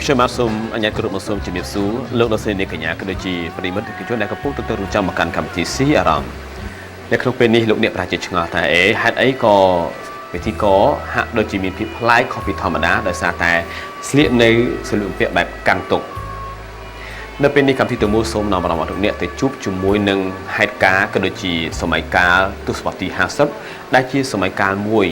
ខ្ញុំបាទសូមអញ្ញាតគ្រប់មកសូមជំរាបសួរលោកលោកស្រីនាងកញ្ញាក៏ដូចជាប្រិយមិត្តទស្សនិកជនដែលកំពុងទន្ទឹងរង់ចាំមកកាន់កម្មវិធីស៊ីអារម្មណ៍នៅក្នុងពេលនេះលោកអ្នកប្រហែលជាឆ្ងល់ថាអេហេតុអីក៏ពិធីករហាក់ដូចជាមានភាពប្លែកខុសពីធម្មតាដោយសារតែស្លៀកនៅសម្លៀកបំពាក់បែបកាន់ទុកនៅពេលនេះកម្មវិធីទូមូលសូមនាំអារម្មណ៍លោកអ្នកទៅជួបជាមួយនឹងហេតុការណ៍ក៏ដូចជាសម័យកាលទសវត្សរ៍ទី50ដែលជាសម័យកាលមួយ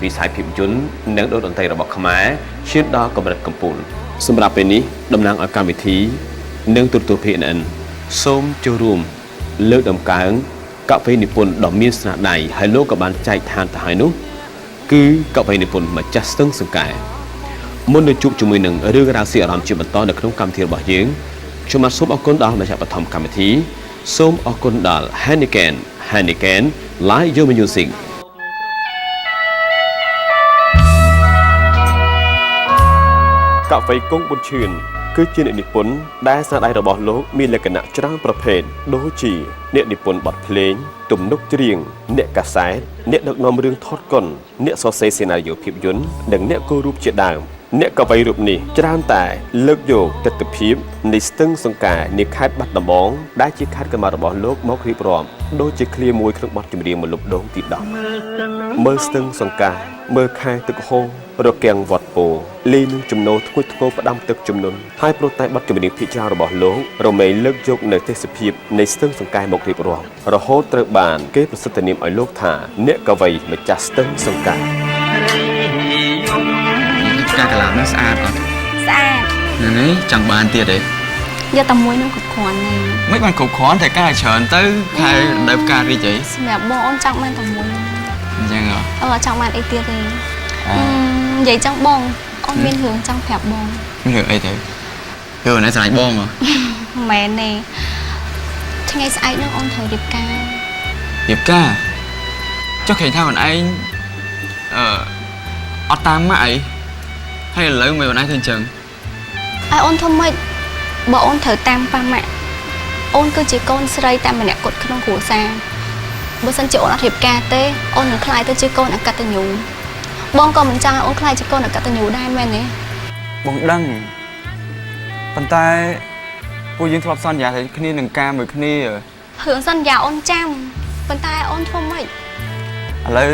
វិស័យភាពយន្តនិងតន្ត្រីរបស់ខ្មែរឈានដល់កម្រិតកំពូលសម្រាប់ពេលនេះតំណាងឲ្យកម្មវិធីនិងទូរទស្សន៍ PNN សូមចូលរួមលើកដំកើងកវីនិពន្ធដ៏មានស្នាដៃហើយលោកក៏បានចែកឋានទៅហើយនោះគឺកវីនិពន្ធម្ចាស់ស្ទឹងសង្កែមុននឹងជួបជាមួយនឹងរឿងរ៉ាវស៊ីអារម្មណ៍ជាបន្តនៅក្នុងកម្មវិធីរបស់យើងខ្ញុំបាទសូមអរគុណដល់ម្ចាស់បឋមកម្មវិធីសូមអរគុណដល់ Heineken Heineken Live Your Music កាហ្វេកុងប៊ុនឈឿនគឺជាអ្នកនិពន្ធដែលស្នាដៃរបស់លោកមានលក្ខណៈច្រើនប្រភេទដូចជាអ្នកនិពន្ធបទភ្លេងទំនុកច្រៀងអ្នកកាសែតអ្នកដឹកនាំរឿងថតកុនអ្នកសរសេរសេណារីយ៉ូភាពយន្តនិងអ្នកគូររូបជាដើមអ្នកកវីរូបនេះច្រើនតែលើកយកទិដ្ឋភាពនៃស្ទឹងសង្កែនៃខេត្តបាត់ដំបងដែលជាខេត្តកំណើតរបស់លោកមករៀបរាប់ដូចជាឃ្លាមួយក្នុងបទចម្រៀងមលុបដូងទី10មើលស្ទឹងសង្កែមើលខែទឹកហូររកាំងវត្តពោលីនឹងចំណូលធ្ងន់ធ្ងរផ្ដាំទឹកជំនន់ហើយព្រោះតែបទចម្រៀងភាគច្រើនរបស់លោករមែងលើកយកនៅទេសភាពនៃស្ទឹងសង្កែមករៀបរាប់រហូតត្រូវបានគេប្រសិទ្ធនាមឲ្យលោកថាអ្នកកវីម្ចាស់ស្ទឹងសង្កែ ផ្កាកលាបហ្នឹងស្អាតអត់ ស្អាត នេះចង់បានទៀតទេ យកតែមួយនឹងគ្រប់គ្រាន់ហើយ មិនបានគ្រប់គ្រាន់តែការច្រើនទៅខែរដូវផ្ការីកអី សម្រាប់បងអូនចង់បានតែមួយហ្នឹង អញ្ចឹងហ៎ អឺចង់បានអីទៀតទេនិយាយចង់បងអូនមានរឿងចង់ប្រាប់បង មានរឿងអីទៅរឿងណែស្រឡាញ់បងហ៎ មិនមែនទេថ្ងៃស្អែកនឹងអូនត្រូវរៀបការ រៀបការចុះគេថាខ្លួនឯងអឺអត់តាមម៉ាក់អីហើយឥឡូវមិនខ្លួនឯងធ្វើអញ្ចឹង ឲ្យអូនធ្វើម៉េចបើអូនត្រូវតាមប៉ាម៉ាក់អូនគឺជាកូនស្រីតែម្នាក់គត់ក្នុងគ្រួសារបើសិនជាអូនអត់រៀបការទេអូននឹងក្លាយទៅជាកូនអកតញ្ញូបងក៏មិនចង់ឲ្យអូនក្លាយជាកូនអកតញ្ញូដែរមែនទេ បងដឹងប៉ុន្តែពួកយើងធ្លាប់សន្យាថាគ្នានឹងការមួយគ្នា រឿងសន្យាអូនចាំប៉ុន្តែអូនធ្វើម៉េច ឥឡូវ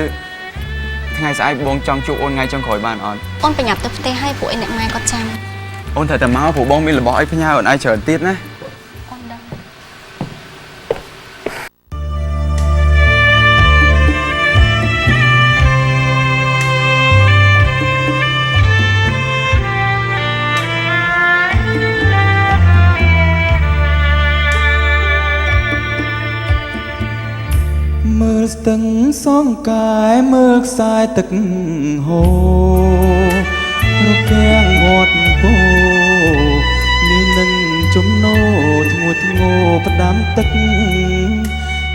ថ្ងៃស្អែកបងចង់ជួបអូនថ្ងៃចុងក្រោយបានអត់ អូនប្រញាប់ទៅផ្ទះឲ្យពួកឯអ្នកម៉ែគាត់ចាំ អូនត្រូវតែមកព្រោះបងមានរបស់អីផ្ញើអូនឯងច្រើនទៀតណា អូនដឹង មើលស្ទឹងសងកាយមើលខ្សែទឹកហូររកាំងវត្តពោលីនឹងចំណោធ្ងួធ្ងោផ្ដាំទឹក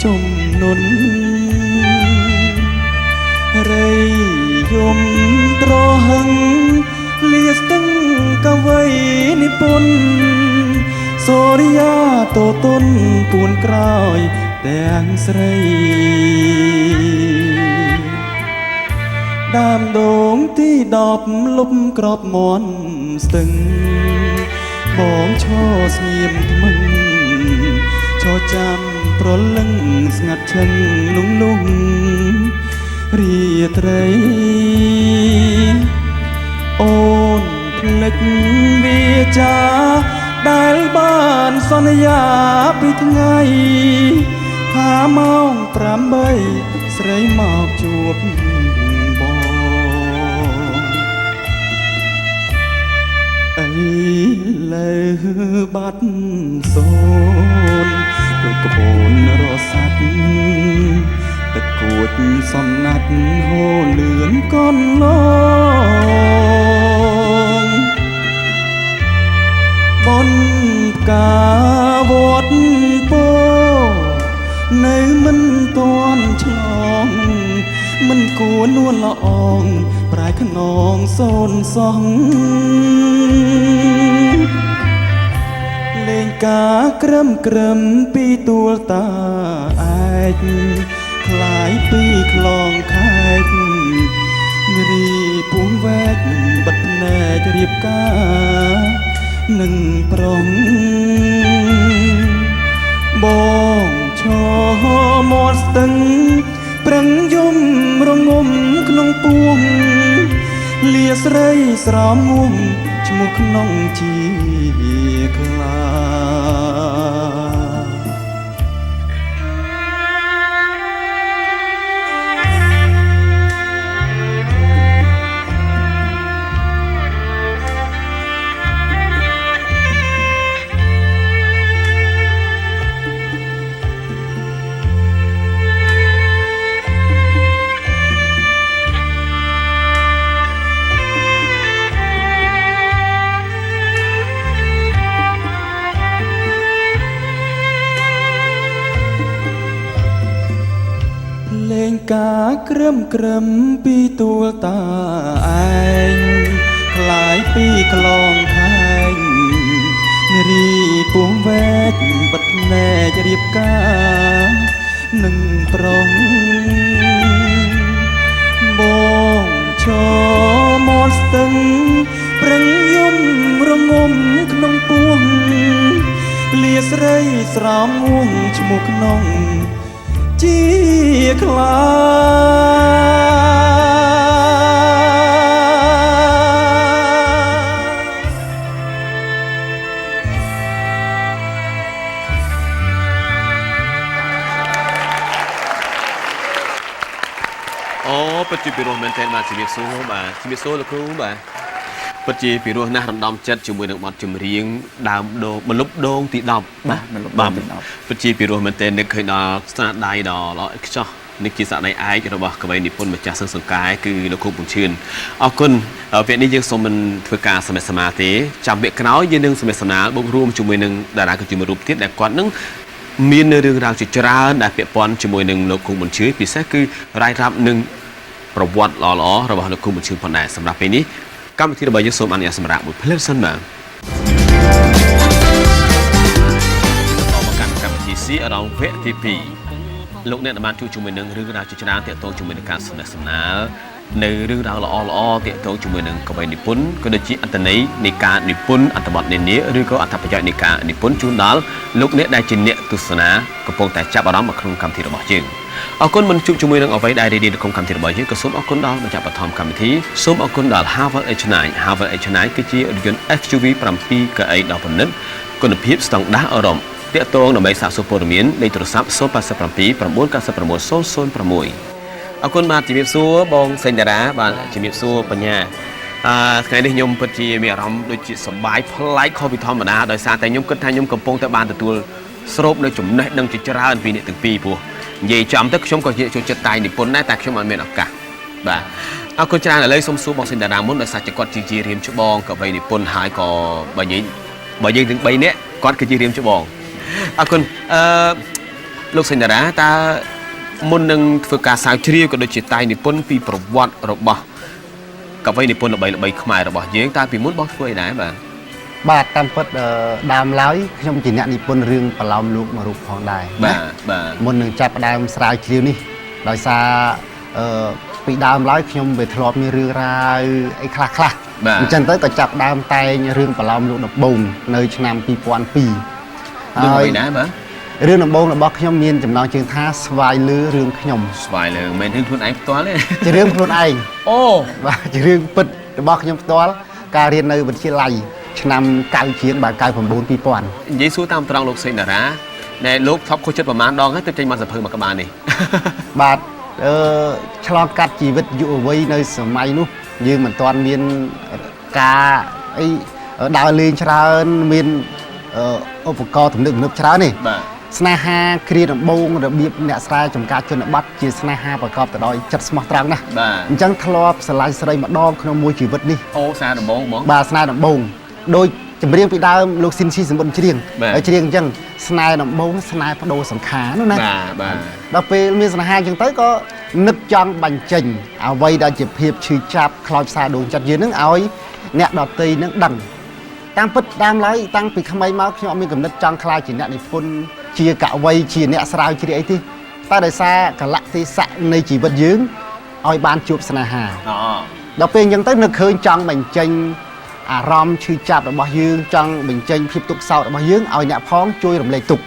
ជំនន់រៃយំត្រហឹងលាស្ទឹងកវីនិពន្ធសូរិយាតតុនពួនក្រោយទាំងស្រីដើមដូងទី10លុបក្របមន់ស្ទឹងបងឈរស្ងៀមថ្មឹងឈរចាំប្រលឹងស្ងាត់ឈឹងលុងលុងរាត្រីអូនភ្លេចវាចាដែលបានសន្យាពីថ្ងៃថាម៉ោង8ស្រីមកជួបបងឥឡូវបាត់សូនដូចក្បូនរសាត់ទឹកគួចសំណាត់ហូរលឿនកន្លងបនកាវត្តពោនៅមិនទាន់ឆ្លងមិនគួរនួនល្អងប្រែខ្នងសូនសងលេងការក្រឹមក្រឹមពីទួលតាឯកคล้ายពីខ្លងខែកនារីពួងវែកបិទភ្នែករៀបការ នឹងប្រុងបងឈរមាត់ស្ទឹងប្រឹងយំរងំក្នុងពួងលាស្រីស្រមងំឈ្មោះក្នុងជាខ្លា លេងការក្រឹមក្រឹមពីទួលតាឯងคล้ายពីក្លងខែងនារីពួងវែកបិទភ្នែករៀបការនឹងប្រុងបងឈរមាត់ស្ទឹងប្រឹងយំរងំក្នុងពួងលាស្រីស្រោមងួងឈ្មោះក្នុង ជាខ្លា អូពិតជាពិរោះមែនទែនបាទជំរាបសួរបាទជំរាបសួរលោកគ្រូបាទពិតជាពិរោះណាស់រំដំចិត្តជាមួយនឹងបទចម្រៀងដើមដូងម្លប់ដូងទី10 បាទម្លប់ដូងទី10 ពិតជាពិរោះមែនទែននឹកឃើញដល់ស្នាដៃដ៏ល្អឥតខ្ចោះនេះជាស្នាដៃឯករបស់កវីនិពន្ធម្ចាស់សឹងសង្កែគឺលោកគ្រូពងឈឿនអរគុណវគ្គនេះយើងសូមមិនធ្វើការសម្ដែងសមាទេចាំវគ្គក្រោយយើងនឹងសម្ដែងសមាបូករួមជាមួយនឹងតារាគឺជាមួយរូបទៀតដែលគាត់នឹងមាននៅរឿងរ៉ាវជាច្រើនដែលពាក់ព័ន្ធជាមួយនឹងលោកគ្រូប៊ុនឈឿនពិសេសគឺរាយរាប់នឹងប្រវត្តិល្អៗរបស់លោកគ្រូប៊ុនឈឿនផងដែរសម្រាប់ពេលនេះកម្មវិធីរបស់យើងសូមអនុញ្ញាតសម្រាប់មួយភ្លែតសិនបាទ បន្តមកកាន់កម្មវិធីស៊ីអារម្មណ៍វគ្គទី2លោកអ្នកដែលបានជួបជាមួយនឹងរឿងរ៉ាវជាច្រើនទាក់ទងជាមួយនឹងការសំណេះសំណាលនៅរឿងរ៉ាវល្អល្អទាក់ទងជាមួយនឹងកវីនិពន្ធក៏ដូចជាអត្ថន័យនៃការនិពន្ធអត្ថបទនានាឬក៏អត្ថប្រយោជន៍នៃការនិពន្ធជូនដល់លោកអ្នកដែលជាអ្នកទស្សនាកំពុងតែចាប់អារម្មណ៍មកក្នុងកម្មវិធីរបស់យើងអរគុណមិនជួបជាមួយនឹងអ្វីដែលរីករាយនៅក្នុងកម្មវិធីរបស់យើងក៏សូមអរគុណដល់ម្ចាស់បឋមកម្មវិធីសូមអរគុណដល់ Haval H9 Haval H9 គឺជារថយន្ត SUV 7កៅអីដ៏ប្រណិតគុណភាពស្តង់ដារអឺរ៉ុប តាក់ទងដើម្បីសាកសួរព័ត៌មានលេខទូរស័ព្ទ087 999 006អរគុណបាទជំរាបសួរបងសេងតារាបាទជំរាបសួរបញ្ញាអឺថ្ងៃនេះខ្ញុំពិតជាមានអារម្មណ៍ដូចជាសប្បាយប្លែកខុសពីធម្មតាដោយសារតែខ្ញុំគិតថាខ្ញុំកំពុងតែបានទទួលស្រូបនៅចំណេះដឹងជាច្រើនពីអ្នកទាំងពីរព្រោះនិយាយចំទៅខ្ញុំក៏ជាចូលចិត្តតែនិពន្ធដែរតែខ្ញុំអត់មានឱកាសបាទអរគុណច្រើនឥឡូវសូមសួរបងសេងតារាមុនដោយសារតែគាត់ជារៀមច្បងកវីនិពន្ធហើយក៏បើនិយាយបើយើងទាំង3នាក់គាត់គឺជារៀមច្បង អរគុណអឺលោកសេងតារាតើមុននឹងធ្វើការស្រាវជ្រាវក៏ដូចជាតែងនិពន្ធពីប្រវត្តិរបស់កវីនិពន្ធល្បីៗខ្មែររបស់យើងតើពីមុនបងធ្វើអីដែរបាទ បាទតាមពិតដើមឡើយខ្ញុំជាអ្នកនិពន្ធរឿងប្រឡោមលោកមួយរូបផងដែរ បា ណា ទបាទ មុននឹងចាប់ផ្ដើមស្រាវជ្រាវនេះដោយសារអឺពីដើមឡើយខ្ញុំវាធ្លាប់មានរឿងរ៉ាវអីខ្លះខ្លះ បាទ អញ្ចឹងទៅក៏ចាប់ផ្ដើមតែងរឿងប្រឡោមលោកដំបូងនៅឆ្នាំ2002 រឿងអ្វីដែរបាទ រឿងដំបូងរបស់ខ្ញុំមានចំណងជើងថាស្វាយលឺរឿងខ្ញុំ ស្វាយលើមិនមែនរឿងខ្លួនឯងផ្ទាល់ទេ ជារឿងខ្លួនឯង អូ បាទជារឿងពិតរបស់ខ្ញុំផ្ទាល់ការរៀននៅវិទ្យាល័យឆ្នាំ9ជាងបាទ99 2000 និយាយសួរតាមត្រង់លោកសេងតារាដែលលោកថប់ខុសចិត្តប្រហែលដងហើយទើបចេញមកសភៅមួយក្បាលនេះ បាទអឺឆ្លងកាត់ជីវិតយុវវ័យនៅសម័យនោះយើងមិនទាន់មានការអីដើរលេងច្រើនមានឧបករណ៍ទំនើបទំនើបច្រើនទេ បាទ ស្នេហាគ្រាដំបូងរបៀបអ្នកស្រែចម្ការជនបទជាស្នេហាប្រកបទៅដោយចិត្តស្មោះត្រង់ណាស់ បាទ អញ្ចឹងធ្លាប់ស្រឡាញ់ស្រីម្ដងក្នុងមួយជីវិតនេះ អូសារដំបងហ្មង បាទស្នេហ៍ដំបូងដោយចម្រៀងពីដើមលោកស៊ីនស៊ីសម្បុនច្រៀង បាទ ហើយច្រៀងអញ្ចឹងស្នេហ៍ដំបូងស្នេហ៍បដូរសង្ខារនោះណា បាទបាទ ដល់ពេលមានស្នេហាអញ្ចឹងទៅក៏នឹកចង់បញ្ចេញអ្វីដែលជាភាពឈឺចាប់ខ្លោចផ្សាដួងចិត្តយើងនឹងឲ្យអ្នកដទៃនឹងដឹងតាមពិតដើមឡើយតាំងពីក្មេងមកខ្ញុំអត់មានកំណត់ចង់ក្លាយជាអ្នកនិពន្ធជាកវីជាអ្នកស្រាវជ្រាវអីទេតែដោយសារកលៈទេសៈនៃជីវិតយើងឲ្យបានជួបស្នេហា អូ ដល់ពេលអញ្ចឹងទៅនឹកឃើញចង់បញ្ចេញ អារម្មណ៍ឈឺចាប់របស់យើងចង់បញ្ចេញភាពទុក្ខសោករបស់យើងឲ្យអ្នកផងជួយរំលែកទុក្ខ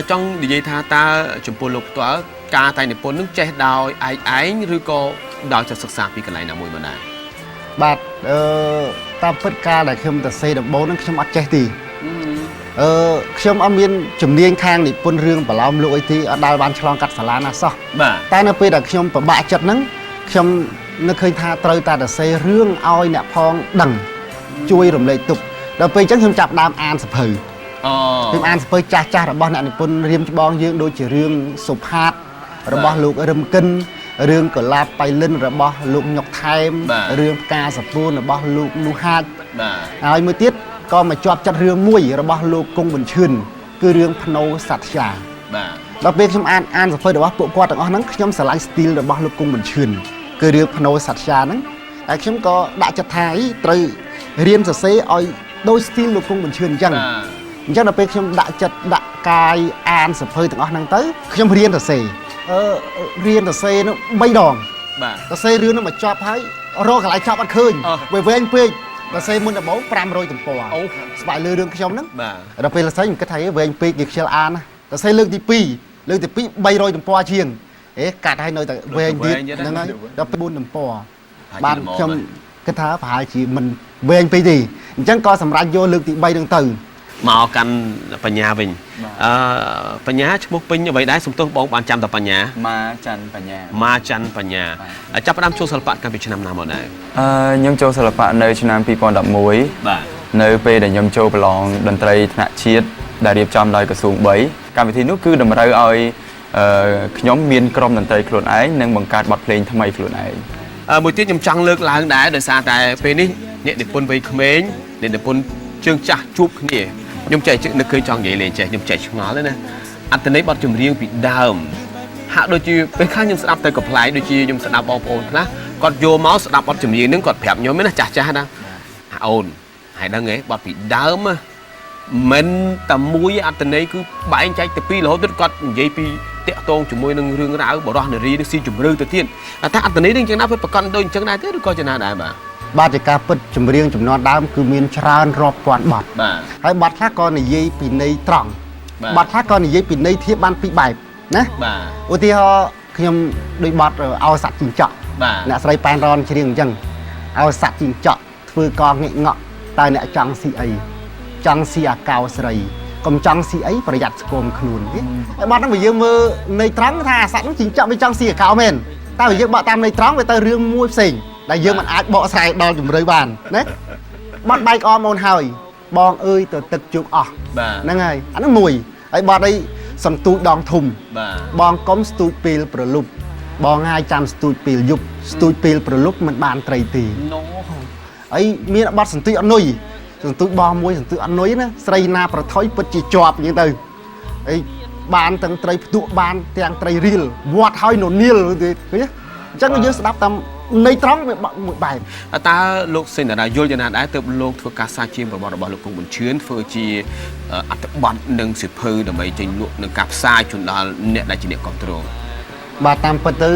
ចង់និយាយថាតើចំពោះលោកផ្ទាល់ការតែងនិពន្ធនឹងចេះដោយឯកឯងឬក៏ដោយจะសិក្សាពីកន្លែងណាមួយមកដែរ បាទអឺតាមពិតការដែលខ្ញុំទៅសេដំបូងហ្នឹងខ្ញុំអត់ចេះទេខ្ញុំអត់មានជំនាញខាងនិពន្ធរឿងបន្លំលោកអីទេអត់ដែលបានឆ្លងកាត់សាលាណាសោះ បាទ តែនៅពេលដែលខ្ញុំពិបាកចិត្តហ្នឹងខ្ញុំនឹកឃើញថាត្រូវតែទៅសេរឿងឲ្យអ្នកផងដឹងជួយរំលែកទុក្ខដល់ពេលអញ្ចឹងខ្ញុំចាប់ផ្ដើមអានសភៅ អូ ខ្ញុំអានសភៅចាស់ចាស់របស់អ្នកនិពន្ធរៀមច្បងយើងដូចជារឿងសុផាតរបស់លោករឹមកិនរឿងកលាបបៃលិនរបស់លោកញុកថែមរឿងផ្កាសពួនរបស់លោកនូហាច បាទ ហើយមួយទៀតក៏មកជាប់ចិត្តរឿងមួយរបស់លោកគង់ប៊ុនឈឿនគឺរឿងភ្នោសត្យា បាទ ដល់ពេលខ្ញុំអានអានសភៅរបស់ពួកគាត់ទាំងអស់ហ្នឹងខ្ញុំស្រឡាញ់ស្ទីលរបស់លោកគង់ប៊ុនឈឿនគឺរឿងភ្នោសត្យាហ្នឹងហើយខ្ញុំក៏ដាក់ចិត្តថាអីត្រូវរៀនសរសេរឲ្យដូចស្ទីលលោកគង់ប៊ុនឈឿនអញ្ចឹង បាទ អញ្ចឹងដល់ពេលខ្ញុំដាក់ចិត្តដាក់កាយអានសភៅទាំងអស់ហ្នឹងទៅខ្ញុំរៀនសរសេរអឺរៀនសរសេរនោះ3ដង បាទ សរសេររឿងនោះមកចប់ហើយរកកន្លែងចប់អត់ឃើញ អឺ វាវែងពេកសរសេរមុនដំបូង500ទំព័រ អូ ស្បែកលើរឿងខ្ញុំហ្នឹង បាទ ដល់ពេលសរសេរខ្ញុំគិតថាហេវែងពេកគេខ្ជិលអានណាសរសេរលើកទី2លើកទី2 300ទំព័រជាងអេកាត់ឲ្យនៅតែវែងទៀតហ្នឹងហើយដល់ពេល4ទំព័របាទខ្ញុំគិតថាប្រហែលជាមិនវែងពេកទេអញ្ចឹងក៏សម្រាប់យកលើកទី3ហ្នឹងទៅ មកកាន់បញ្ញាវិញអឺបញ្ញាឈ្មោះពេញអ្វីដែរសំទោសបងបានចាំតែបញ្ញា ម៉ាច័ន្ទបញ្ញា ម៉ាច័ន្ទបញ្ញាចាប់ផ្ដើមចូលសិល្បៈកាលពីឆ្នាំណាមកដែរ ខ្ញុំចូលសិល្បៈនៅឆ្នាំ2011 បាទ នៅពេលដែលខ្ញុំចូលប្រឡងតន្ត្រីថ្នាក់ជាតិដែលរៀបចំដោយក្រសួង3កម្មវិធីនោះគឺតម្រូវឲ្យអឺខ្ញុំមានក្រុមតន្ត្រីខ្លួនឯងនិងបង្កើតបទភ្លេងថ្មីខ្លួនឯង មួយទៀតខ្ញុំចង់លើកឡើងដែរដោយសារតែពេលនេះអ្នកនិពន្ធវ័យក្មេងអ្នកនិពន្ធជើងចាស់ជួបគ្នាខ្ញុំចេះនឹកឃើញចង់និយាយលេងចេះខ្ញុំចេះឆ្ងល់ទេណាអត្ថន័យបទចម្រៀងពីដើមហាក់ដូចជាពេលខ្លះខ្ញុំស្ដាប់ទៅកំប្លែងដូចជាខ្ញុំស្ដាប់បងប្អូនខ្លះគាត់យកមកស្ដាប់បទចម្រៀងហ្នឹងគាត់ប្រាប់ខ្ញុំណាចាស់ចាស់ណាអាអូនហើយដឹងទេបទពីដើមណាមិនតែមួយអត្ថន័យគឺបែងចែកទៅពីររហូតដល់គាត់និយាយពីតាក់ទងជាមួយនឹងរឿងរ៉ាវបរោះនារីនឹងស៊ីជម្រៅទៅទៀតតែអត្ថន័យនឹងចឹងណាពិតប្រកបដូចអញ្ចឹងដែរទេឬក៏ចំណាដែរបាទ បាទជាការពិតចម្រៀងចំនួនដើមគឺមានច្រើនរាប់ពាន់បទ បាទ ហើយបទខ្លះក៏និយាយពីន័យត្រង់ បាទ បទខ្លះក៏និយាយពីន័យធៀបបានពីរបែបណា បាទ ឧទាហរណ៍ខ្ញុំដូចបទអោស័កជីងចក់ បាទ អ្នកស្រីប៉ែនរនច្រៀងអញ្ចឹងអោស័កជីងចក់ធ្វើកងងាកងក់តើអ្នកចង់ស៊ីអីចង់ស៊ីអាកោស្រីកុំចង់ស៊ីអីប្រយ័ត្នស្គមខ្លួនទេហើយបទហ្នឹងបើយើងមើលន័យត្រង់ថាអាសត្វហ្នឹងជីងចក់វាចង់ស៊ីអាកោមែនតែបើយើងបកតាមន័យត្រង់វាទៅរឿងមួយផ្សេងដែលយើងមិនអាចបកស្រាយដល់ជំរឿបានណាបទបែកអមអូនហើយបងអើយទៅទឹកជោគអស់ បាទ ហ្នឹងហើយអាហ្នឹងមួយហើយបទអីសន្ទូចដងធំ បាទ បងកុំស្ទូចពេលប្រលប់បងហើយចាំស្ទូចពេលយប់ស្ទូចពេលប្រលប់មិនបានត្រីទេ ណូ ហើយមានបទសន្ទូចអត់នុយសន្ទូចបងមួយសន្ទូចអត់នុយណាស្រីណាប្រថុយពិតជាជាប់អញ្ចឹងទៅហើយបានទាំងត្រីផ្ទក់បានទាំងត្រីរៀលវត្តហើយននាលទេឃើញទេអញ្ចឹងយើងស្ដាប់តាមន័យត្រង់វាមួយបែប តើលោកសេនដារាយល់យ៉ាងណាដែរទើបលោកធ្វើការសាជាប្រវត្តិរបស់លោកគង់ប៊ុនឈឿនធ្វើជាអត្ថបទនិងសិភៅដើម្បីចេញលក់និងការផ្សាយជូនដល់អ្នកដែលជាអ្នកគ្រប់គ្រង បាទតាមពិតទៅ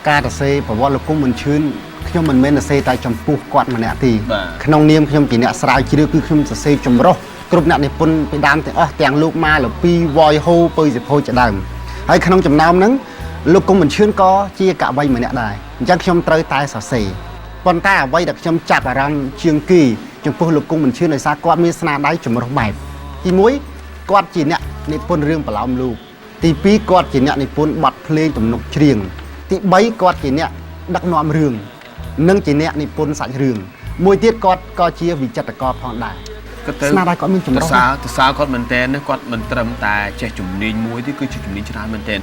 ការសរសេរប្រវត្តិលោកគង់ប៊ុនឈឿនខ្ញុំមិនមែនសរសេរតែចំពោះគាត់ម្នាក់ទេក្នុងនាមខ្ញុំជាអ្នកស្រាវជ្រាវគឺខ្ញុំសរសេរចម្រុះគ្រប់អ្នកនិពន្ធពីដើមទាំងអស់ទាំងលោកម៉ាលពីវយហូពៅសិភោជាដើមហើយក្នុងចំណោមហ្នឹងលោកគង់ប៊ុនឈឿនក៏ជាកវីម្នាក់ដែរអញ្ចឹងខ្ញុំត្រូវតែសរសេរប៉ុន្តែអ្វីដែលខ្ញុំចាប់អារម្មណ៍ជាងគេចំពោះលោកគង់ប៊ុនឈឿនដោយសារគាត់មានស្នាដៃចម្រុះបែបទី1គាត់ជាអ្នកនិពន្ធរឿងប្រឡោមលោកទី2គាត់ជាអ្នកនិពន្ធបទភ្លេងទំនុកច្រៀងទី3គាត់ជាអ្នកដឹកនាំរឿងនិងជាអ្នកនិពន្ធសាច់រឿងមួយទៀតគាត់ក៏ជាវិចិត្រករផងដែរ គាត់ទៅ ស្នាដៃគាត់មានចម្រុះ សរសើរគាត់មែនតើណាគាត់មិនត្រឹមតែចេះជំនាញមួយទេគឺជាជំនាញច្រើនមែនតើ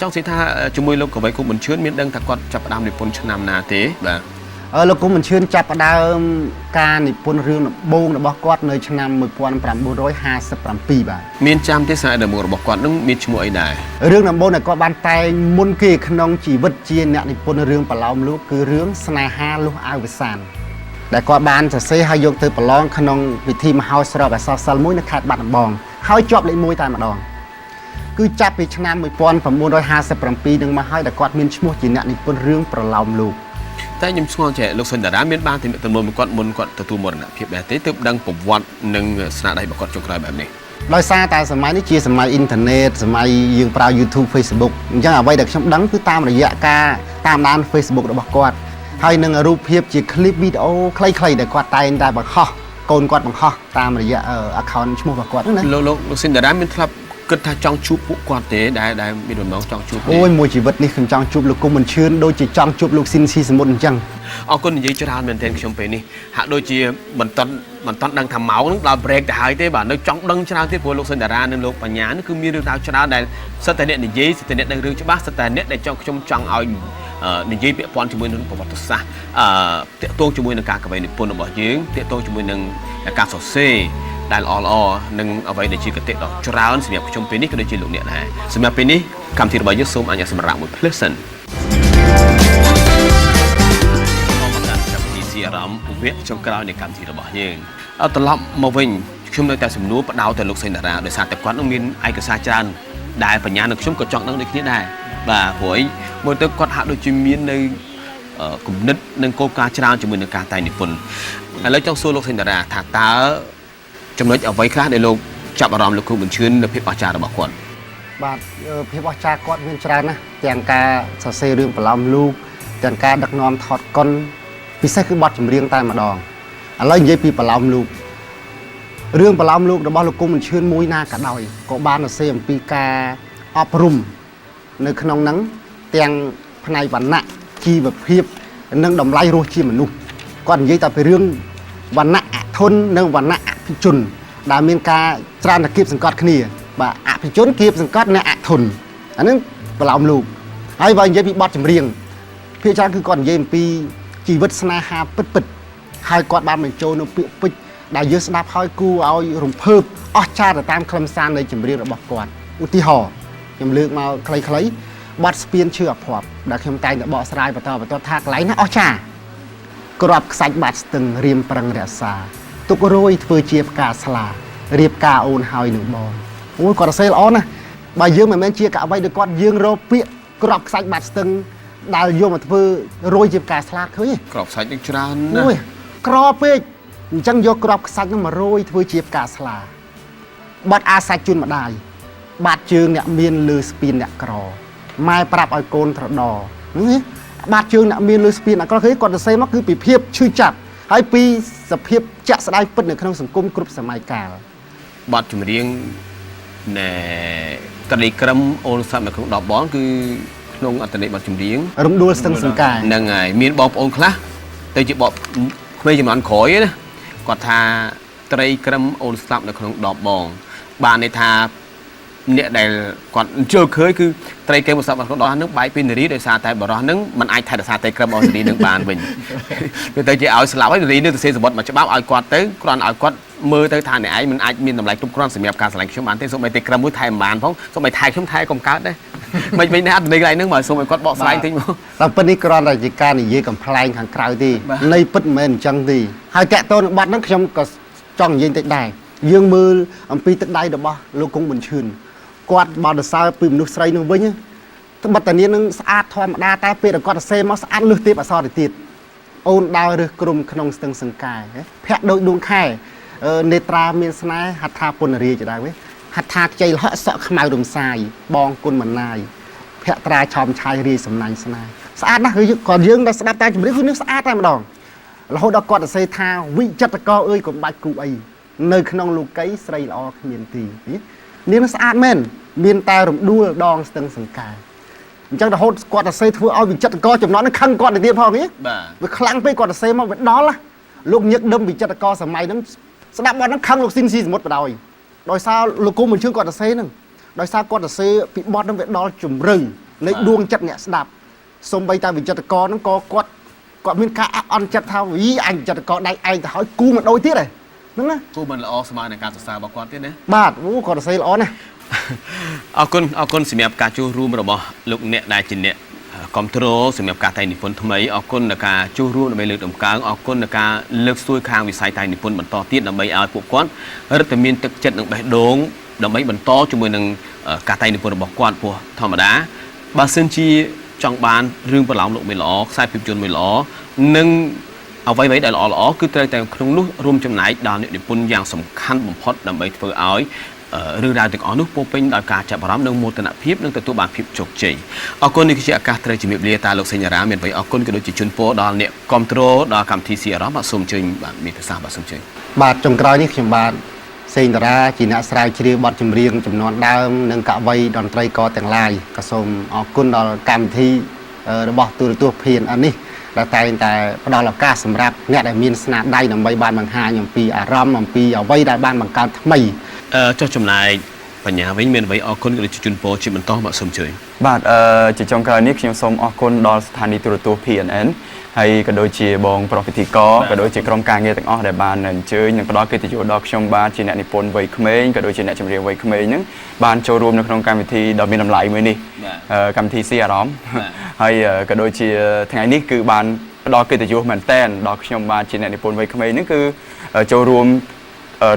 ចង់និយាយថាជាមួយលោកកវីគង់ប៊ុនឈឿនមានដឹងថាគាត់ចាប់ផ្ដើមនិពន្ធឆ្នាំណាទេបាទ លោកគង់ប៊ុនឈឿនចាប់ផ្ដើមការនិពន្ធរឿងដំបូងរបស់គាត់នៅឆ្នាំ1957បាទ មានចាំទេស្នាដៃដំបូងរបស់គាត់នឹងមានឈ្មោះអីដែរ រឿងដំបូងដែលគាត់បានតែងមុនគេក្នុងជីវិតជាអ្នកនិពន្ធរឿងប្រឡោមលោកគឺរឿងស្នេហាលុះអាវសានដែលគាត់បានសរសេរហើយយកទៅប្រឡងក្នុងពិធីមហោស្រពអក្សរសិល្ប៍មួយនៅខេត្តបាត់ដំបងហើយជាប់លេខ1តែម្ដងគឺចាប់ពីឆ្នាំ1957នឹងមកហើយដែលគាត់មានឈ្មោះជាអ្នកនិពន្ធរឿងប្រឡោមលោក តែខ្ញុំឆ្ងល់ចេះលោកសុនតារាមានបានទំនាក់ទំនងមួយគាត់មុនគាត់ទទួលមរណភាពដែរទេទើបដឹងប្រវត្តិនិងស្នាដៃរបស់គាត់ចុងក្រោយបែបនេះ ដោយសារតែសម័យនេះជាសម័យអ៊ីនធឺណិតសម័យយើងប្រើ YouTube Facebook អញ្ចឹងអ្វីដែលខ្ញុំដឹងគឺតាមរយៈការតាមដាន Facebook របស់គាត់ហើយនឹងរូបភាពជា clip វីដេអូខ្លីៗដែលគាត់តែងតែបង្ហោះកូនគាត់បង្ហោះតាមរយៈ account ឈ្មោះរបស់គាត់ហ្នឹងណា លោកលោកលោកសិនតារាមានធ្លាប់គិតថាចង់ជួបពួកគាត់ទេដែលដែលមានបំណងចង់ជួបទេ អូយមួយជីវិតនេះខ្ញុំចង់ជួបលោកគុំមិនឈឿនដូចជាចង់ជួបលោកស៊ីនស៊ីសមុទ្រអញ្ចឹង អរគុណនិយាយច្រើនមែនទែនខ្ញុំពេលនេះហាក់ដូចជាមិនតន់មិនតន់ដឹងថាម៉ោងហ្នឹងដល់ break ទៅហើយទេបាទនៅចង់ដឹងច្រើនទៀតព្រោះលោកសុនតារានិងលោកបញ្ញានេះគឺមានរឿងរ៉ាវច្រើនដែលសិតតែអ្នកនិយាយសិតតែអ្នកដឹងរឿងច្បាស់សិតតែអ្នកដែលចង់ខ្ញុំចង់ឲ្យនិយាយពាក់ព័ន្ធជាមួយនឹងប្រវត្តិសាស្ត្រអឺតាក់ទងជាមួយនឹងការកវីនិពន្ធរបស់យើងតាក់ទងជាមួយនឹងការសរសេរដែលល្អល្អនិងអ្វីដែលជាគតិដ៏ច្រើនសម្រាប់ខ្ញុំពេលនេះក៏ដូចជាលោកអ្នកដែរសម្រាប់ពេលនេះកម្មវិធីរបស់យើងសូមអនុញ្ញាតសម្រាប់មួយភ្លើសិន មកកាន់កម្មវិធីស៊ីអារម្មណ៍វគ្គចុងក្រោយនៃកម្មវិធីរបស់យើងអត់ត្រឡប់មកវិញខ្ញុំនៅតែសំណួរបដោតទៅលោកសេនតារាដោយសារតែគាត់នឹងមានឯកសារច្រើនដែលបញ្ញានឹងខ្ញុំក៏ចង់ដឹងដូចគ្នាដែរបាទព្រោះអីមើលទៅគាត់ហាក់ដូចជាមាននៅគំនិតនិងគោលការណ៍ច្រើនជាមួយនឹងការតែងនិពន្ធឥឡូវចង់សួរលោកសេនតារាថាតើចំណុចអ្វីខ្លះដែលលោកចាប់អារម្មណ៍លោកគ្រូបញ្ជឿននៅភាពអស្ចារ្យរបស់គាត់ បាទភាពអស្ចារ្យគាត់មានច្រើនណាស់ទាំងការសរសេររឿងប្រឡំលោកទាំងការដឹកនាំថតកុនពិសេសគឺបទចម្រៀងតែម្ដងឥឡូវនិយាយពីប្រឡំលោករឿងប្រឡំលោករបស់លោកគុំមិនឈឿនមួយណាក៏ដោយក៏បានសរសេរអំពីការអប់រំនៅក្នុងហ្នឹងទាំងផ្នែកវណ្ណៈជីវភាពនិងតម្លៃរស់ជាមនុស្សគាត់និយាយតែពីរឿងវណ្ណៈអធននិងវណ្ណៈអភិជនដែលមានការច្រើនតែគៀបសង្កត់គ្នាបាទអភិជនគៀបសង្កត់អ្នកអធនអាហ្នឹងប្រឡំលោកហើយបើនិយាយពីបទចម្រៀងភាគច្រើនគឺគាត់និយាយអំពីជីវិតស្នេហាពិតៗហើយគាត់បានបញ្ចូលនៅពាក្យពេចន៍ដែលយើងស្ដាប់ហើយគួរឲ្យរំភើបអស្ចារ្យទៅតាមខ្លឹមសារនៃចម្រៀងរបស់គាត់ឧទាហរណ៍ខ្ញុំលើកមកខ្លីៗបទស្ពានឈឺអភ័ព្វដែលខ្ញុំតែងតែបកស្រាយបន្តបន្តថាកន្លែងណាអស្ចារ្យ ក្របខ្សាច់បាត់ស្ទឹងរៀមប្រឹងរក្សាទុករយធ្វើជាផ្កាស្លារៀបការអូនហើយនឹងបងអូយគាត់សរសេរល្អណាស់បើយើងមិនមែនជាកវីដូចគាត់យើងរកពាក្យក្របខ្សាច់បាត់ស្ទឹងដែលយកមកធ្វើរយជាផ្កាស្លាឃើញទេ ក្របសាច់នឹងច្រើនណា អូ ស់ យក្រពេកអញ្ចឹងយកក្របខ្សាច់ហ្នឹងមករយធ្វើជាផ្កាស្លាបាត់អាសាច់ជូនម្ដាយបាត់ជើងអ្នកមានលើស្ពានអ្នកក្រម៉ែប្រាប់ឲ្យកូនត្រដរនេះបាត់ជើងអ្នកមានលើស្ពានអ្នកក្រឃើញគាត់សរសេរមកគឺពីភាពឈឺចាប់ហើយពីសភាពជាក់ស្ដែងពិតនៅក្នុងសង្គមគ្រប់សម័យកាល បទចម្រៀងណែត្រីក្រឹមអូនសត្វនៅក្នុង10បងគឺក្នុងអត្ថន័យបទចម្រៀង រំដួលស្ទឹងសង្កែ ហ្នឹងហើយមានបងប្អូនខ្លះទៅជាបបក្មេងចំនួនក្រោយណាគាត់ថាត្រីក្រឹមអូនស្លាប់នៅក្នុង10បង បានន័យថាអ្នកដែលគាត់ជឿឃើញគឺត្រីក្រឹមអូនស្លាប់នៅក្នុង10ហ្នឹងបែកពីនារីដោយសារតែបរោះហ្នឹងมันអាចថែរក្សាត្រីក្រឹមអូននារីនឹងបានវិញវាទៅជាឲ្យស្លាប់ហើយនារីនឹងទៅសេសម្បត្តិមកច្បាប់ឲ្យគាត់ទៅគ្រាន់ឲ្យគាត់មើលទៅថាអ្នកឯងมันអាចមានតម្លៃគ្រប់គ្រាន់សម្រាប់ការស្រឡាញ់ខ្ញុំបានទេសូម្បីតែក្រឹមមួយថែមិនបានផងសូម្បីថែខ្ញុំថែកុំកើតដែរមិនវិញណាអត់ន័យកន្លែងហ្នឹងមកសូមឲ្យគាត់បកស្រាយបន្តិចមក តែពិតនេះគ្រាន់តែជាការនិយាយកំ pl ែងខាងក្រៅទេ បាទ នៃពិតមិនមែនអញ្ចឹងទេហើយតកតទៅនឹងបទហ្នឹងខ្ញុំក៏ចង់និយាយបន្តិចដែរយើងមើលអំពីទឹកដៃរបស់លោកគង់ប៊ុនឈឿនគាត់បទសរសើរពីមនុស្សស្រីនឹងវិញត្បិតតានាងនឹងស្អាតធម្មតាតែពេលដែលគាត់សរសេរមកស្អាតលឹះទេពអក្សរទៅទៀតអូនដើររើសក្រុមក្នុងស្ទឹងសង្កែភ័ក្រដូចដួងខែនេត្រាមានស្នេហ៍ហត្ថាពុនរាជាដើមវិញហត្ថាខ្ចីលហកសក់ខ្មៅរំសាយបងគុណមណាយ ភក្ត្រាឆោមឆាយរាយសំណាញ់ស្នេហ៍ស្អាតណាស់គឺគាត់យើងដែលស្ដាប់តែចម្រៀងគឺនឹងស្អាតតែម្ដងរហូតដល់គាត់សរសេរថាវិចិត្រករអើយកុំបាច់គូអីនៅក្នុងលោកីស្រីល្អគ្មានទីនាងនឹងស្អាតមែនមានតែរំដួលដងស្ទឹងសង្កែអញ្ចឹងរហូតគាត់សរសេរធ្វើឲ្យវិចិត្រករចំណន់នឹងខឹងគាត់ទៅទៀតផងនេះ បាទ វាខ្លាំងពេកគាត់សរសេរមកវាដល់ណាលោកញឹកដឹមវិចិត្រករសម័យហ្នឹងស្ដាប់បទហ្នឹងខឹងលោកស៊ីនស៊ីសមុទ្របដ ாய் ដោយសារលោកគូមិនជឿគាត់សរសេរហ្នឹងដោយសារគាត់សរសេរពីបទហ្នឹងវាដល់ជំរឹងនៃដួងចិត្តអ្នកស្ដាប់សំបីតែវិចិត្រករហ្នឹងក៏គាត់គាត់មានការអន់ចិត្តថាវីអញវិចិត្រករដៃឯងទៅហើយគូមិនដូចទៀតហ៎ហ្នឹងណា គូមិនល្អស្មើនឹងការសរសើររបស់គាត់ទៀតណា បាទអូគាត់សរសេរល្អណាស់ អរគុណអរគុណសម្រាប់ការចូលរួមរបស់លោកអ្នកដែលជាអ្នកគ្រប់គ្រងសម្រាប់ការតែងនិពន្ធថ្មីអរគុណដល់ការចូលរួមដើម្បីលើកតម្កើងអរគុណដល់ការលើកស្ទួយខាងវិស័យតែងនិពន្ធបន្តទៀតដើម្បីឲ្យពួកគាត់រឹតតែមានទឹកចិត្តនិងបេះដូងដើម្បីបន្តជាមួយនឹងការតែងនិពន្ធរបស់គាត់ព្រោះធម្មតាបើសិនជាចង់បានរឿងប្រឡោមលោកមួយល្អខ្សែភាពយន្តមួយល្អ និងអ្វីៗដែលល្អៗគឺត្រូវតែក្នុងនោះរួមចំណែកដល់អ្នកនិពន្ធយ៉ាងសំខាន់បំផុតដើម្បីធ្វើឲ្យរឿងរ៉ាវទាំងអស់នោះពោរពេញដោយការចាប់អារម្មណ៍និងមោទនភាពនិងទទួលបានភាពជោគជ័យអរគុណនេះគឺជាឱកាសត្រូវជំរាបលាតាលោកសេងរាមានអ្វីអរគុណក៏ដូចជាជូនពរដល់អ្នកគ្រប់គ្រងដល់កម្មវិធីស៊ីអារម្មណ៍បាទសូមអញ្ជើញបាទមានប្រសាសន៍បាទសូមអញ្ជើញ បាទចុងក្រោយនេះខ្ញុំបាទសេងតារាជាអ្នកស្រាវជ្រាវបទចម្រៀងចំនួនដើមនិងកវីតន្ត្រីករទាំងឡាយក៏សូមអរគុណដល់កម្មវិធីរបស់ទូរទស្សន៍ PNN នេះដែលតែងតែផ្ដល់ឱកាសសម្រាប់អ្នកដែលមានស្នាដៃដើម្បីបានបង្ហាញអំពីអារម្មណ៍អំពីអ្វីដែលបានបង្កើតថ្មី ចុះចំណែកបញ្ញាវិញមានអ្វីអរគុណក៏ដូចជាជូនពរជាបន្តបាទសូមអញ្ជើញ បាទជាចុងក្រោយនេះខ្ញុំសូមអរគុណដល់ស្ថានីយទូរទស្សន៍ PNN ហើយក៏ដូចជាបងប្រុសពិធីករក៏ដូចជាក្រុមការងារទាំងអស់ដែលបានអញ្ជើញនិងផ្ដល់កិត្តិយសដល់ខ្ញុំបាទជាអ្នកនិពន្ធវ័យក្មេងក៏ដូចជាអ្នកចម្រៀងវ័យក្មេងហ្នឹងបានចូលរួមនៅក្នុងកម្មវិធីដ៏មានតម្លៃមួយនេះកម្មវិធីស៊ីអារម្មណ៍ហើយក៏ដូចជាថ្ងៃនេះគឺបានផ្ដល់កិត្តិយសមែនតែនដល់ខ្ញុំបាទជាអ្នកនិពន្ធវ័យក្មេងហ្នឹងគឺចូលរួម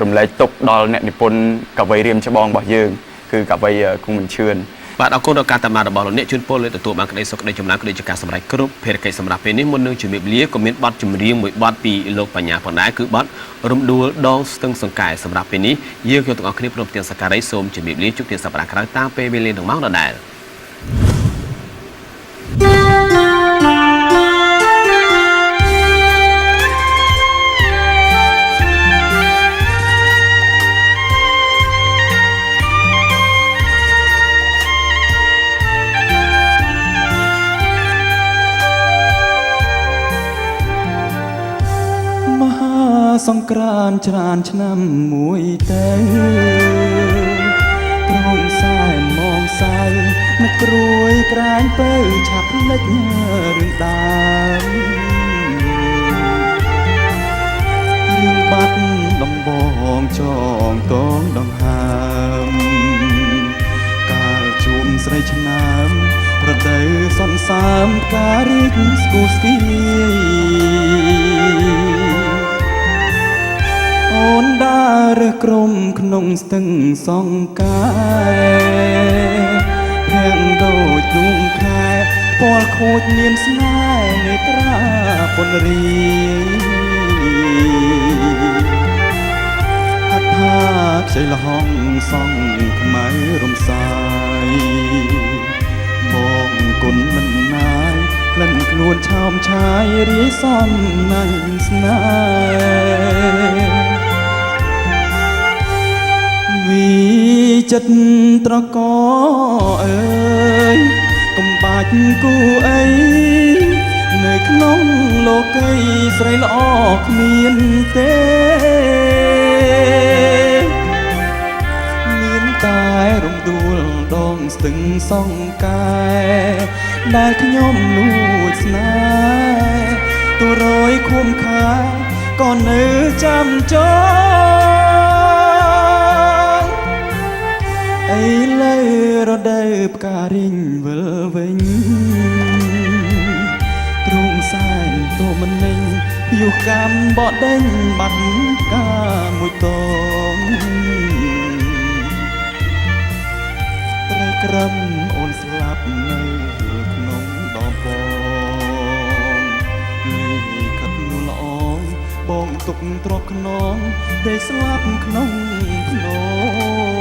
រំលែកទុកដល់អ្នកនិពន្ធកវីរៀមច្បងរបស់យើងគឺកវីគង់មិនឈឿន បាទអរគុណដល់ការតាមដានរបស់លោកអ្នកជូនពរលើទទួលបានក្តីសុខក្តីចម្រើនក្តីជាការសម្រេចគ្រប់ភារកិច្ចសម្រាប់ពេលនេះមុននឹងជំរាបលាក៏មានបទចម្រៀងមួយបទពីលោកបញ្ញាផងដែរគឺបទរំដួលដងស្ទឹងសង្កែសម្រាប់ពេលនេះយើងខ្ញុំទាំងអស់គ្នាព្រមទាំងសក្ការៈសូមជំរាបលាជួបគ្នាសប្តាហ៍ក្រោយតាមពេលវេលានឹងម៉ោងដដែល មហាសង្ក្រានច្រានឆ្នាំមួយទៅត្រង់សែនមងសៅនឹកព្រួយក្រែងពៅឆាប់ភ្លេចរឿងដើមរឿងបាត់ដំបងចងតងដង្ហើមកាលជួមស្រីឆ្នាំរដូវសន្សើមផ្ការីកស្គូស្គីអូនដើររើសក្រុមក្នុងស្ទឹងសង្កែភាំងដូចដួងខែពលខូចមានស្នេហ៍នេត្រាពនរីហត្ថាខ្ចីលហងសងខ្មៅរំសាយបងគុណមិនណាយក្លិនខ្លួនឆោមឆាយរាយសំណាញ់ស្នេហ៍វីចិត្តត្រកអើយកុំបាច់គូអីនៅក្នុងលោកីស្រីល្អគ្មានទេមានតែរំដួលដងស្ទឹងសង្កែដែលខ្ញុំលួចស្នេហ៍ទូរយខួមខាក៏នៅចាំចងឥឡូវរដូវផ្ការីងវិលវិញទ្រូងសែនទោមនិញយុកម្មបដិញបាត់ផ្កាមួយតងត្រីក្រឹមអូនស្លាប់នៅក្នុងដងបងលីខិតនោះល្អងបងទុកទ្របខ្នងតែស្លាប់ក្នុងខ្នង